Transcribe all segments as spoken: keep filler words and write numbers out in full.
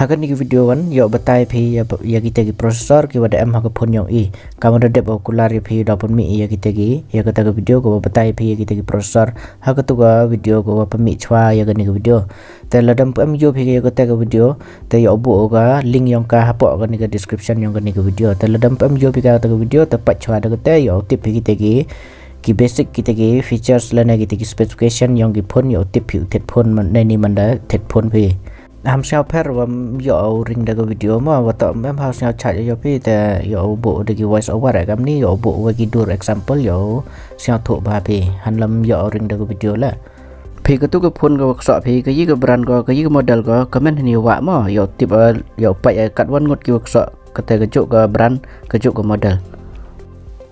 Ha kane ka video wan ïoh batai phi ïa, ïa kita ki processor ki wa da em ha ka phone yong i. Ka mut da dep u kular ïa phi da pynmih ïa kita ki, ïa kata ka video ka wa batai phi ïa kita ki processor ha katu ka video ka wa pynmih chwa ïa kane ka video. Te lada ym pu em ïoh phi ïa kata ka video, te ïoh buh ka link yong ka hapoh kane ka description yong kane ka video. Te lada ym pu em ïoh phi kata ka video, te pat chwa da kata ïoh tip phi kita ki, ki basic kita ki features lane kita ki specification yong ki phone, ïoh tip phi u thied phone man, ne ni man da thied phone phi. Ham sngewpher wa ym ïoh u ring da ka video ma, wa toh ym em ha u sngewchat ïa phi, te ïoh buh da ki voice over, eh, kam ni ïoh buh wa ki dur example ïoh sngewthuh ba phi. Hanlem ïoh u ring da ka video la. Phi katu ka phone ka wa ksoh phi, ka yi ka brand ko, ka yi ka model ko, comment hani wa mo, ïoh tip, eh, ïoh pait, eh, kat wan ngut ki wa ksoh, kata ka juk ka brand, ka juk ka model.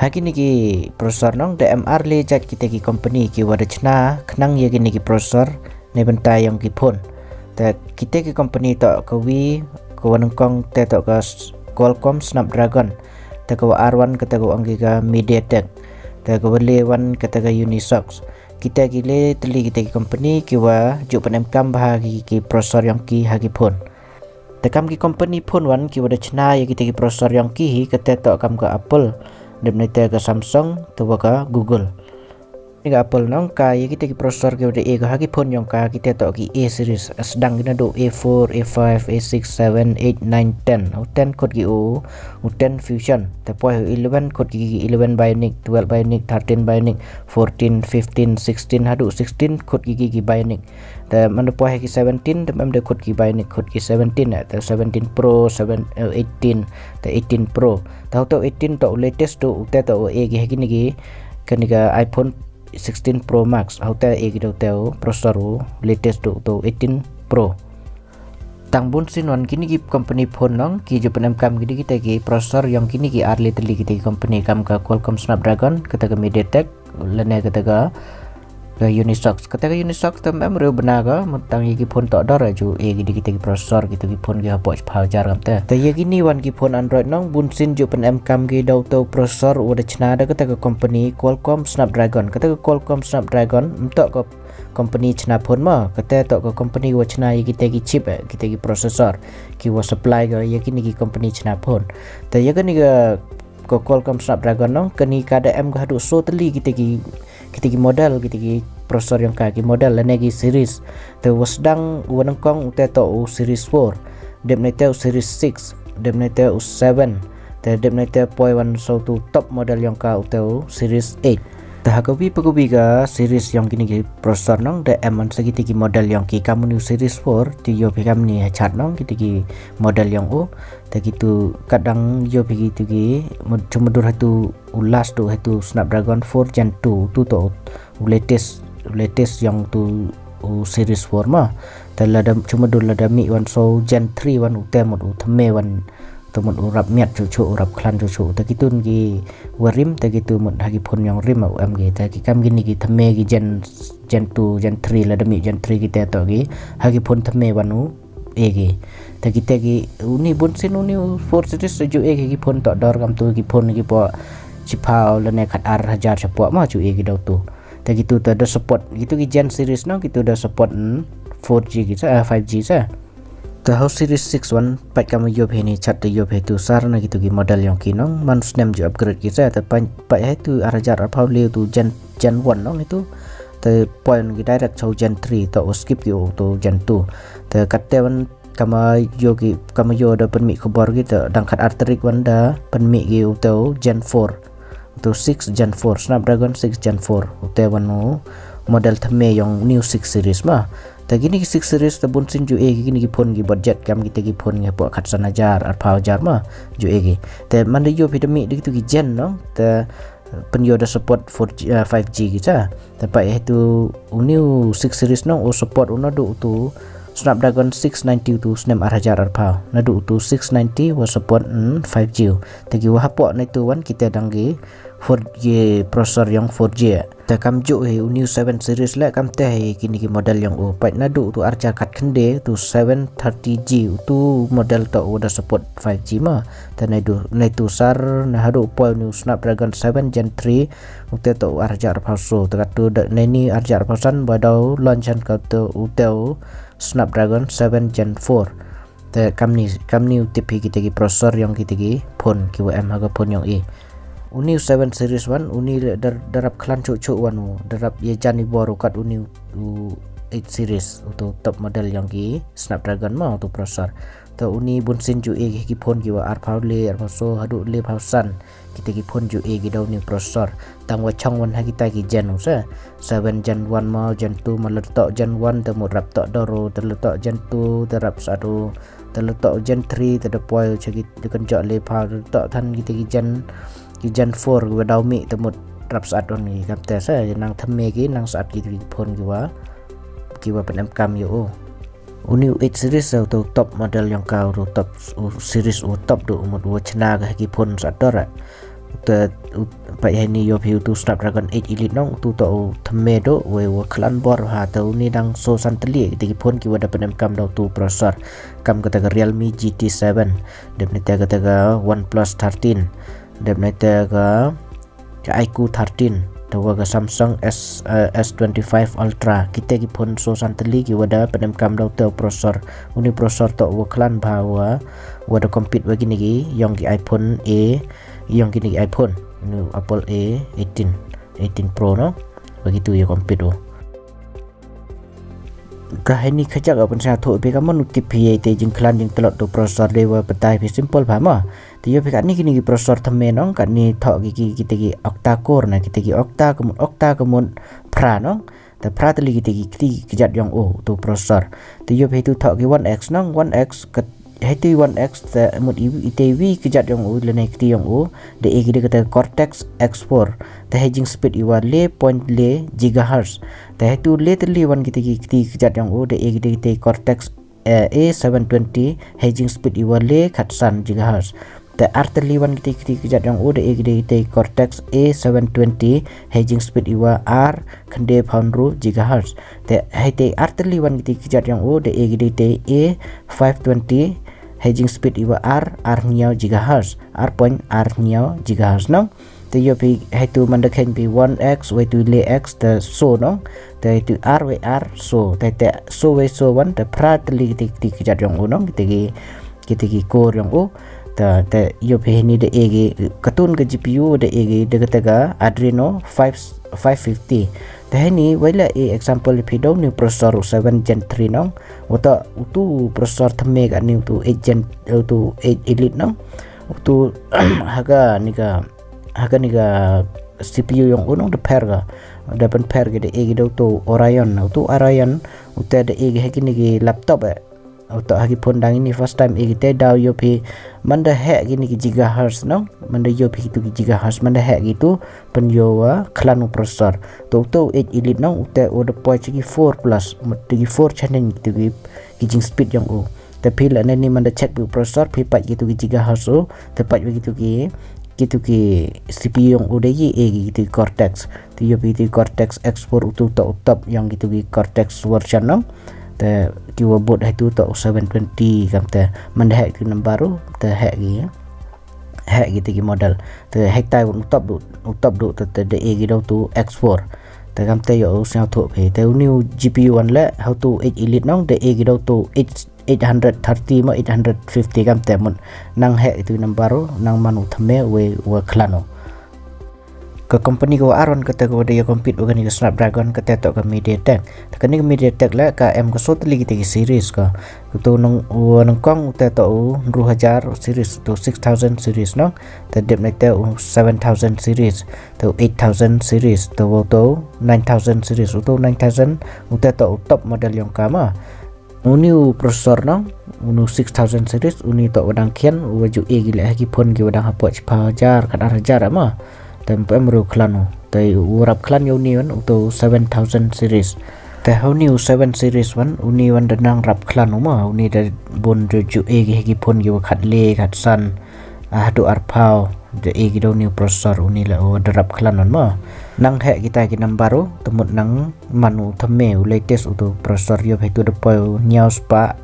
Ha kini ki processor nong, da em ar le jait kita ki company ki wa da chna khnang ïa kini ki processor ne bynta yong ki phone. Te kita ki company toh ka wi, ka wa nyngkong te toh ka s-, Qualcomm Snapdragon. Te ka wa ar wan kata ka wa ong ki ka MediaTek. Te ka wa le wan kata ka Unisoc. Kita ki le tylli kita ki company ki wa ju pynemkam bha ki, ki processor yong ki ha ki phone. Te kam ki company phone wan ki wa da chna ïa kita ki processor yong ki hi, kata toh kam ka Apple, dep ne te ka Samsung, te wa ka Google. Ni ka Apple nong ka ïa kita ki processor ki wa da e ka ha ki phone yong ka, kita toh ki A series, sdang ki naduh A four, A five, A six, seven, eight, nine, ten. U ten khot ki u, u ten Fusion. Te poi u eleven khot ki eleven Bionic, twelve Bionic, thirteen Bionic, fourteen, fifteen, sixteen, haduh sixteen khot ki ki Bionic. Te man da poi ha ki seventeen, te em da khot ki Bionic khot ki seventeen, eh, te seventeen Pro, seven, eh, eighteen, te eighteen Pro. Te hau te eighteen toh u latest tu, u te toh u e ki ha kini ki, kani ka iPhone sixteen Pro Max. Hau te e ki da u te u processor u latest tu, tu eighteen Pro. Tang bun sien wan kini ki company phone nong, ki ju pynemkam ki di kita ki processor yong kini ki ar le tylli kita ki company, kam ka Qualcomm Snapdragon, kata ka MediaTek, lane kata ka, ka Unisoc. Kata ka Unisoc te em re u bna ka, mut tang ïa ki phone toh dor ju e ki di kita ki processor, kita ki phone ki hapoh shiphew hajar kam te. Te ïa kini wan ki phone Android nong, bun sien ju pynemkam ki da u te u processor u wa da chna da kata ka company Qualcomm Snapdragon. Kata ka Qualcomm Snapdragon, ym toh ka company chna phone ma, kata toh ka company wa chna ïa kita ki chip, eh, kita ki processor, ki wa supply ka ïa kini ki company chna phone. Te ïa kani ka, ka Qualcomm Snapdragon nong, kani ka da em ka haduh so tylli kita ki, kita ki model, kita ki processor yong ka ki model, lane ki series. Te wa sdang wa nyngkong u te toh u series four, dep ne te u series six, dep ne te u seven, te dep ne te poi wan so tu top model yong ka u te u series eight. Te ha ka wi pa ka wi ka series yong kini ki processor nong, da em man sa kita ki model yong ki, kam u ni u series four, te ïoh phi kam ni ha chart nong, kita ki model yong u, te kitu kadang ïoh phi kitu ki, mut chuma dur hatu u last tu hatu Snapdragon four Gen two, tu toh u latest, u latest yong tu u series four ma. Te lada chuma dur lada mih wan so Gen three wan u te mut u thymme wan, te mut u rap miat chuchu, u rap khlaiñ chuchu. Te kitu ki wa rim, te kitu mut ha ki phone yong rim u em ki. Te ki kam kini ki thymme ki Gen, Gen two, Gen three, lada mih Gen three kita toh ki ha ki phone thymme wan u e ki. Te kita ki u ni bun sien u ni u four series ju e ki, ki phone toh dor kam tu ki phone ki poh shiphew lane khat ar hajar shapoh ma ju e ki da u tu. Te kitu te da support, kitu ki Gen series nong, kitu da support, mm, four G ki sa, eh, five G sa. Te hau series six wan, pat kam ïoh phi ni chat te ïoh phi tu sar na kitu ki model yong ki nong, man snem ju upgrade ki sa, te pat, pat hatu ar hajar arphew le tu Gen, Gen one nong itu. Te poi ki direct chau Gen three, toh u skip ki u tu Gen two. Te kate wan kam ïoh ki, kam ïoh da pynmih khubor ki te dang khat ar tarik wan da pynmih ki u tu Gen four. Tu six Gen four, Snapdragon six Gen four. U te wan u model thymme yong u ni u six series ma. Te kini ki six series te bun sien ju e ki kini ki phone ki budget kam kita ki phone ngi hapoh khat san hajar, arphew hajar ma. Ju e ki. Te man da ïoh phi da mih da kitu ki Gen nong. Te pynïoh da support four G, eh, five G ki sa. Te pat hatu u ni u six series nong u support u naduh u tu Snapdragon six ninety u tu snem ar hajar arphew. Naduh u tu six ninety wa support, mm, five G. Te ki wa hapoh na itu wan kita dang ki four G processor yong four G. Te kam ju hi u ni u seven series le kam te hi kini ki model yong u. Pat naduh u tu ar hajar khat khyndai tu seven thirty G u tu model toh u da support five G ma. Te na itu, na itu sar na haduh poi u ni u Snapdragon seven Gen three u te toh u ar hajar arphew so. Te katu da na ini ar hajar arphew san ba dau launch han katu u te u Snapdragon seven Gen four. Te kamni, kamni u tip hi kita ki processor yong kita ki phone ki wa em ha ka phone yong i. Uni u seven series wan, uni da, da rap klan chuh chuh wan u, da rap ye jan i bor u kat uni u eight series, u tu top model yong ki Snapdragon ma, u tu processor. Te uni bun sin ju e ki phone ki wa arphaw le, arphaw so, hadu le phaw san. Kita ki phone ju e ki da uni processor. Tang wa chong wan ha kita ki gen u sa. Seven gen one ma, gen two ma, la tok gen one te mut rap tok dor u, te la tok gen two te rap sat u, te la tok gen three te da poi u cha ki da kan jok le phaw, te tok than kita ki gen, ki gen four ki wa daw mi te mut rap sat un ki kam te sa, nang thamme ki, nang sat ki ki phone ki wa, ki wa pynem kam yo u. Uni u eight series u tu top model yong ka, u tu top, u series u top du mut u chna ka ki phone sat dor. Te u, pa ya ni yo phi u tu Snapdragon eight Elite nong, u tu to u thamme do, we u klan bor ha, te uni dang so san teli, kita ki phone ki wa da pynem kam da u tu processor. Kam kata ka Realme G T seven, dep ni te kata ka OnePlus thirteen, dep ni te ka, ka iQOO thirteen, te wa ka Samsung S, eh, S twenty-five Ultra, kita ki phone so san teli ki wa da pynem kam da u tu processor. Uni processor to u klan bha wa, wa da compete wa kini ki, yong ki iPhone e, yong kini ki iPhone. Uni Apple A eighteen, eighteen Pro no. Bagi tu ya compete u. Ka hini khajak apan sa tho pe ka manu tip hi te jingklan jingtlot tu processor de wa patai phi simple bha ma. Te yo phi kat ni kini ki processor thamme nong, kat ni tho ki, ki, kita ki octa core na, kita ki octa ka mut, octa ka mut phra nong. Te phra teli kita ki, kita ki kjat yong u tu processor. Te yo phi tu tho ki one X nong, one X kat, hei tu one X te mut i, ite wi kjat yong u, lene kti yong u, da e ki da kata Cortex X four. Te hei jing speed i wa le point le gigahertz. Te hei tu le teli wan kita ki, kti kjat yong u, da e ki da kata Cortex, eh, A seven twenty, hei jing speed i wa le khatsan gigahertz. Te ar teli wan kita ki, kti kjat yong u, da e ki da kata Cortex A seven twenty, hei jing speed i wa ar khyndai phaw ynru gigahertz. Te hei te ar teli wan kita ki kjat yong u, da e ki da kata A five twenty, hei jing speed i wa ar, ar hynñiaw gigahertz, ar point ar hynñiaw gigahertz nong. Te yo phi hei tu manda khein phi one X, wei tu le X, te so nong. Te hei tu ar wei ar, so. Te, te so wei so wan, te phra teli kita ki, kti kjat yong u nong, kita ki, kita ki core yong u. Te, te yo phi hini da e ki, katun ka G P U da e ki, da kata ka Adreno five, five fifty. Te hini, wei la e example phi do ni processor u seven gen three nong. Wata u tu processor thamme ka ni u tu eight gen, u tu eight Elite nong. U tu ha ka ni ka, ha ka ni ka C P U yong u nong da pher ka. Da pynpher ka da e ki da u tu Oryon, u tu Oryon, u te da e ki ha kini ki laptop eh. U tu ha ki phone dang ini first time e ki te daw yo phi manda heh kini ki gigahertz nong, manda yo phi tu ki gigahertz, manda heh ki tu pyn yo wa klan u processor. Tu, tu eight Elite nong, u te u da poi cha ki four plus, mut tu ki four channel tu ki, ki jing speed yong u. Te phi la ne ni manda check phi u processor, phi pait ki tu ki gigahertz u, te pait ki tu ki, ki tu ki C P U yong u da yi e ki tu ki Cortex. Te yo phi tu ki Cortex X four u tu to u top yong ki tu ki Cortex version nong. Te ki wa boot hei tu to u seven twenty kam te manda heh ki number u, te heh ki, heh ki te ki model. Te hei tai u top du, u top du, te, te da e ki da u tu X four. Te kam te yo u sñiaw tho phi. Te u ni u G P U wan le, ha u tu eight Elite nong, da e ki da u tu eight, eight hundred thirty ma, eight hundred fifty kam te mut. Nang heh ki tu number u, nang man u thamme wei wa klan u. Ka company ka wa ar wan kata ka wa da ya compete wa kani ka Snapdragon kata to ka MediaTek. Te kani ka MediaTek le ka em ka so teli kita ki series ka. Ka tu nong, wa nong kong u te to u ynru hajar series, to six thousand series nong. Te dep ne te u seven thousand series, to eight thousand series, to wa to nine thousand series, u to nine thousand, u te to u top model yong ka ma. Uni u processor nong, uni u six thousand series, uni to wa dang khian, u wa ju e ki le ha ki phone ki wa dang hapoh chiphaw hajar, khat ar hajar ma. Te em ru klan u. Te u rap klan yo uni wan, u to seven thousand series. Te ha uni u seven series wan, uni wan da nang rap klan u ma, uni da bun ju, ju e ki ha ki phone ki wa khat le, khat san, ah, hadu arphaw, da e ki da uni u processor, uni la u da rap klan wan ma. Nang heh kita ki number u, te mut nang man u thamme u latest u tu processor yo phi tu da poi u hynñiaw spah,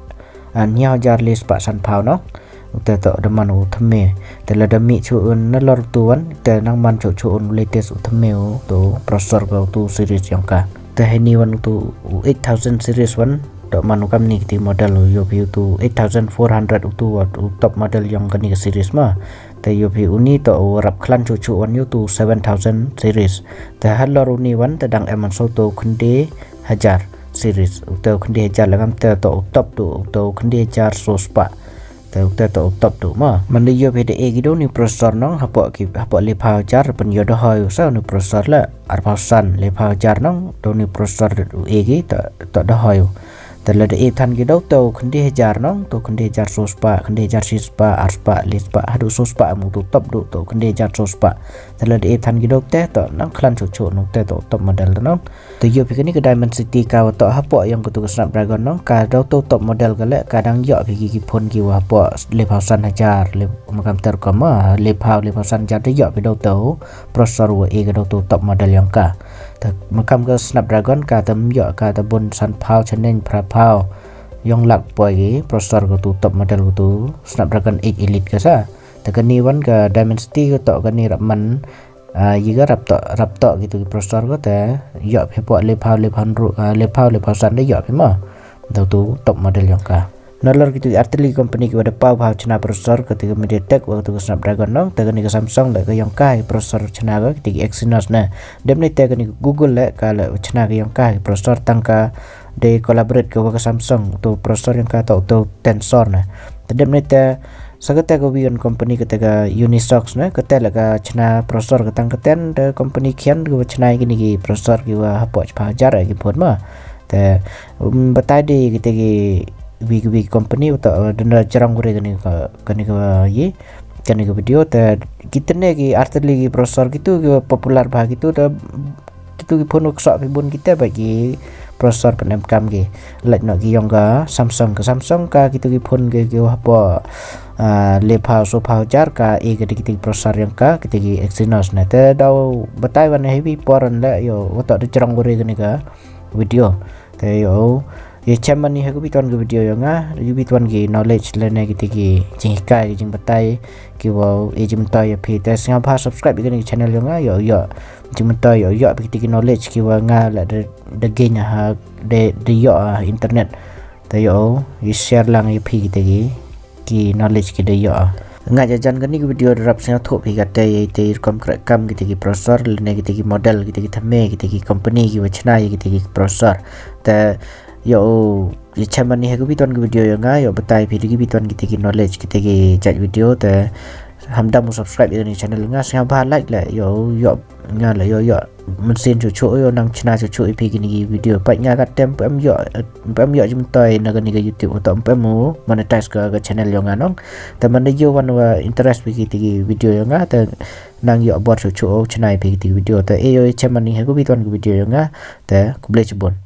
ah, hynñiaw hajar le spah san phaw no. U te to da man u thamme. Te la da mi chu un na lor tu wan, te nang man chu chu un u latest u thamme u tu processor ka u tu series yong ka. Te hei ni wan u tu u eight thousand series wan, Toh man u kam ni kiti model u ïoh phi utu eight thousand four hundred utu wat u top model ïong kani ka series ma. Te ïoh phi uni toh u rap khlan chuh chuh wan ïoh tu seven thousand series. Te halor uni wan te dang em man so to khynde hajar series. Utu khynde hajar lagam te toh u top tu utu khynde hajar so spah. Te utu toh u top tu ma. Man da ïoh phi da e ki do ni processor nong hapoh ki hapoh le phaw hajar pyn ïoh da hoi u sa ni processor la. Ar phaw san le phaw hajar nong do ni processor u e ki toh da hoi u. Te lada e than ki dau te u khynde hajar nong, te u khynde hajar so spah, khynde hajar shi spah, ar spah, le spah, haduh so spah mu tu top duh te u khynde hajar so spah. Te lada e than ki dau te te nang khlan chuh chuh nong te te u top model te nong. Te ïoh phi kani ka Dimensity ka wa te hapoh ïong ka tu ka Snapdragon nong, ka dau te u top model ka le ka dang ïoh phi ki ki phone ki wa hapoh le phaw san hajar, le makam ter ka ma, le phaw, le phaw san hajar te ïoh phi dau te u processor wa e ka dau te u top model ïong ka. Te makam ka Snapdragon ka te ym ïoh ka te bun san phaw chaneng phra phaw ïong lak poi ki processor ka tu top model ka tu Snapdragon eight Elite ka sa. Te kani wan ka Dimensity ka toh kani rap man, ah, yi ka rap toh, rap toh ki tu ki processor ka te ïoh phi hapoh le phaw, le phaw hynru, ah, le phaw, le phaw san te ïoh phi ma. Dau tu top model ïong ka. Nalor ki tu ki artylli company ki wa da paw phaw chna processor ka ti ka MediaTek wa ka tu ka Snapdragon nong, te kani ka Samsung le ka ïong ka ki processor chna ka ti ki Exynos na. Dep ni te kani ka Google le ka le chna ka ïong ka ki processor tang ka de collaborate ka wa ka Samsung tu processor ïong ka ta tu Tensor na. Te dep ni te sa ka te ka wi wan company ka te ka Unisoc na, ka te le ka chna processor ka tang ka ten de company khian ka wa chna kini ki processor ki wa hapoh chipha hajar ki phone ma. Te, um, batai de kita ki wi ki wi company uta, uh, denda jarang gure kani ka, kani ka ye, kani ka video te kita ne ki artylli ki processor kitu ki popular ba kitu te kitu ki phone ksok phi bun kita ba ki processor penem kam ki. Lait no ki ïong ka Samsung ka Samsung ka kitu ki phone ki ki hapoh, uh, le phaw so phaw hajar ka e ka kita ki processor ïong ka kita ki Exynos na te dau batai wan heavy poran le yo uta de jarang gure kani ka video. Te yo, ye chem mani ha ka bituan ka video yo nga, ka bituan ki knowledge lane kita ki jinghikai ki jingbatai ki wa ye jingmyntoi ya phi. Te sngewbha subscribe ya kani ki channel yo nga, yo, yo, jingmyntoi yo, yo, kita ki knowledge ki wa nga la da, da gain ha, da, da yo, ah, internet. Te yo, ye share lang ya phi kita ki ki knowledge ki da ïoh. Nga jajan kani ki video da rap sngewthuh phi kate ye te rukom kre kam kita ki processor lane kita ki model kita ki thame kita ki company ki wa chna ye kita ki processor. Te yo ye chem mani ha ka bituan ki video yo nga yo batai phi da ki bituan kita ki knowledge kita ki jait video te hamdam u subscribe ya kani channel nga sngewbha like le yo yo nga le yo yo. Mynsiem chuh chuh yo nang chna chuh chuh i phi kini ki video. Pat nga kat tem pem yo, pem yo jingmyntoi na kani ka YouTube uta pem u monetize ka, ka channel yo nga nong. Te man da yo wan wa interest phi kiti ki video yo nga te nang yo bor chuh chuh chna i phi kiti ki video. Te e yo chem mani ha ka bituan ka video yo nga te khublei chibun.